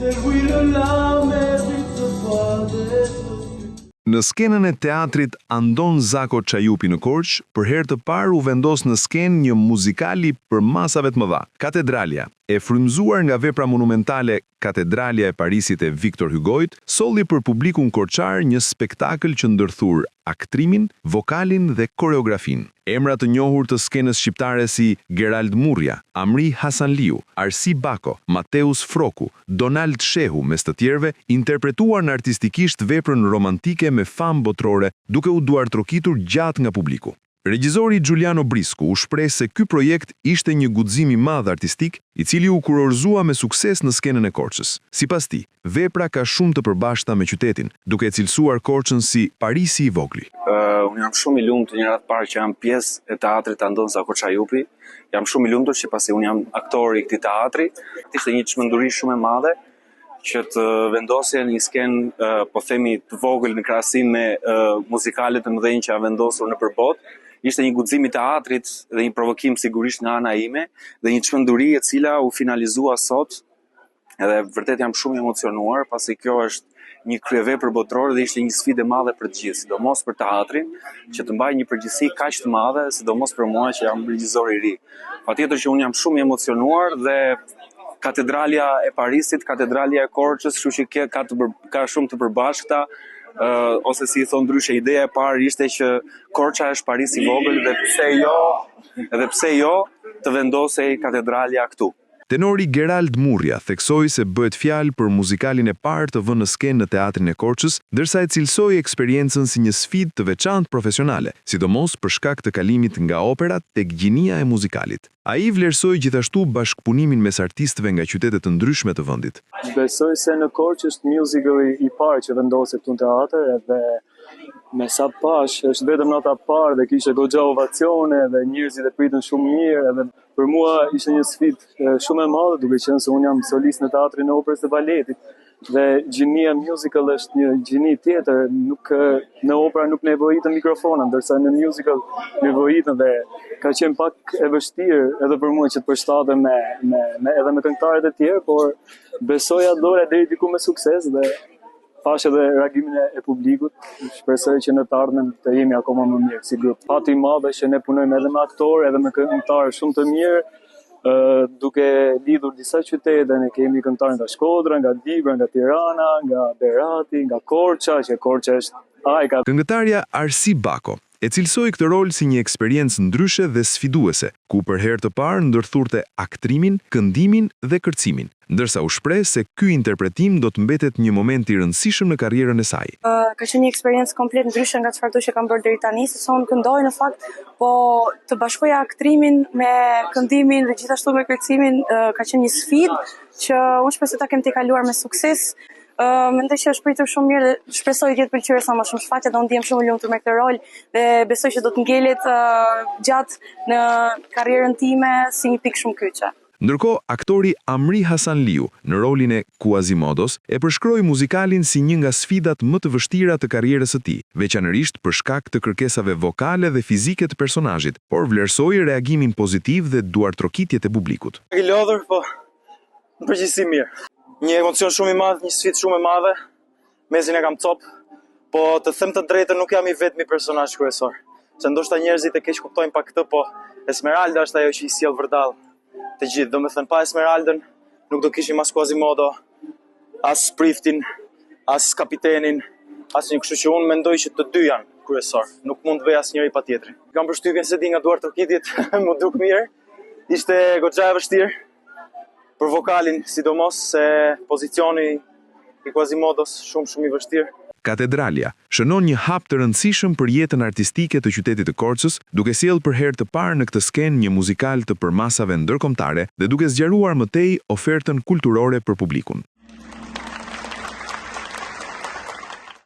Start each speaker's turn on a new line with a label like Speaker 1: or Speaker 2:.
Speaker 1: Në skenën e teatrit Andon Zako Çajupi në Korçë, për herë të parë u vendos në skenë një muzikal i përmasave të mëdha, Katedralja, e frymëzuar nga vepra monumentale Katedralja e Parisit e Viktor Hygoit, solli për publikun korçar një spektakël që ndërthur aktrimin, vokalin dhe koreografinë. Emra të njohur të skenës shqiptare si Gerald Murrja, Amri Hasanliu, Arsi Bako, Mateus Frroku, Donald Shehu mes të tjerëve interpretuan artistikisht veprën romantike me famë botërore duke u duartrokitur gjatë nga publiku. Regjizori Xhuliano Brisku u shpreh se ky projekt ishte një guxim i madh artistik, i cili u kurorëzua me sukses në skenën e Korçës. Sipas tij, vepra ka shumë të përbashkëta me qytetin, duke e cilësuar Korçën si Parisi i vogël.
Speaker 2: Unë jam shumë i lumtur një radhë të parë që jam pjesë e teatrit Andon Zako Çajupi. Jam shumë i lumtur që pasi unë jam aktor i këtij teatri. Ishte një çmenduri shumë e madhe që të vendosje në një skenë, po themi, të vogël në krahasim me muzikalet e mëdhenj që janë vendosur nëpër botë. Ishte një guxim i teatrit dhe një provokim sigurisht nga ana ime dhe një çmenduri e cila u finalizua sot. Edhe vërtet jam shumë i emocionuar, pasi kjo është një kryevepër botërore dhe ishte një sfidë e madhe për të gjithë, sidomos për teatrin, që të mbajë një përgjegjësi kaq të madhe, sidomos për mua që jam regjisor i ri. Patjetër që unë jam shumë i emocionuar dhe katedralja e Parisit, katedralja e Korçës, kështu që ke, ka, të për, ka shumë të përbashkëta, uh, ose si i thonë ndryshe, ideja e parë ishte që Korça është Parisi i vogël dhe pse jo, dhe pse jo të vendosej katedralja këtu.
Speaker 1: Tenori Gerald Murrja theksoi se bëhet fjalë për muzikalin e parë të vënë në skenë në Teatrin e Korçës, ndërsa e cilësoi eksperiencën si një sfidë të veçantë profesionale, sidomos për shkak të kalimit nga opera tek gjinia e muzikalit. Ai vlerësoi gjithashtu bashkëpunimin mes artistëve nga qytete të ndryshme të vendit.
Speaker 3: Besoj se në Korçë është musicali i parë që vendoset këtu në teatër edhe me sa pashë është vetëm nata e parë dhe kishte goxha ovacione dhe njerëzit e pritën shumë mirë edhe Për mua ishte një sfidë shumë e madhe, duke qenë se unë jam solist në teatrin e operës dhe baletit dhe gjinia musical është një gjini tjetër, nuk në opera nuk nevojiten mikrofona, ndërsa në musical nevojiten dhe ka qenë pak e vështirë edhe për mua që të përshtatem me me, me edhe me këngëtarët e tjerë, por besoj ia dola deri diku me sukses dhe Pashë edhe reagimin e publikut, shpresoj që në të ardhmen të jemi akoma më mirë si grup. Fati i madh është që ne punojmë edhe me aktorë, edhe me këngëtarë shumë të mirë, duke lidhur disa qytete, ne kemi këngëtarë nga Shkodra, nga Dibra, nga Tirana, nga Berati, nga Korça, që Korça është ajka.
Speaker 1: Këngëtarja Arsi Bako e cilësoi këtë rol si një eksperiencë ndryshe dhe sfiduese, ku për herë të parë ndërthurte aktrimin, këndimin dhe kërcimin, ndërsa u shpreh se ky interpretim do të mbetet një moment i rëndësishëm në karrierën e saj.
Speaker 4: Ka qenë një eksperiencë komplet ndryshe nga çfarëdo që kam bërë deri tani, sepse unë këndoj në fakt, po të bashkoja aktrimin me këndimin dhe gjithashtu me kërcimin ka qenë një sfidë që unë shpresoj ta kem tejkaluar me sukses. Mendoj që është pritur shumë mirë dhe shpresoj të jetë pëlqyer sa më shumë shfaqja dhe unë ndihem shumë e lumtur me këtë rol dhe besoj që do të ngelet gjatë në karrierën time si një pikë shumë kyçe.
Speaker 1: Ndërkohë, aktori Amri Hasanliu, në rolin e Kuazimodos, e përshkroi muzikalin si një nga sfidat më të vështira të karrierës së tij, veçanërisht për shkak të kërkesave vokale dhe fizike të personazhit, por vlerësoi reagimin pozitiv dhe duartrokitjet e publikut.
Speaker 5: I lodhur, po Në përgjithësi mirë. Një emocion shumë i madh, një sfidë shumë e madhe. Mezin e kam copë, po të them të drejtën nuk jam i vetmi personazh kryesor. Se ndoshta njerëzit e keqkuptojnë pak këtë, po Esmeralda është ajo që i sjell vërdall të gjithë. Domethënë pa Esmeraldën nuk do kishim as Quasimodo, as priftin, as kapitenin, asnjë, kështu që unë mendoj që të dy janë kryesor. Nuk mund të bëj asnjëri pa tjetrin. Kam përshtypjen se di nga duartrokitjet, m'u duk mirë. Ishte goxha e vështirë. Për vokalin, sidomos se pozicioni i Quasimodos shumë shumë i vështirë.
Speaker 1: Katedralja shënon një hap të rëndësishëm për jetën artistike të qytetit të Korçës, duke sjellë për herë të parë në këtë skenë një muzikal të përmasave ndërkombëtare dhe duke zgjeruar më tej ofertën kulturore për publikun.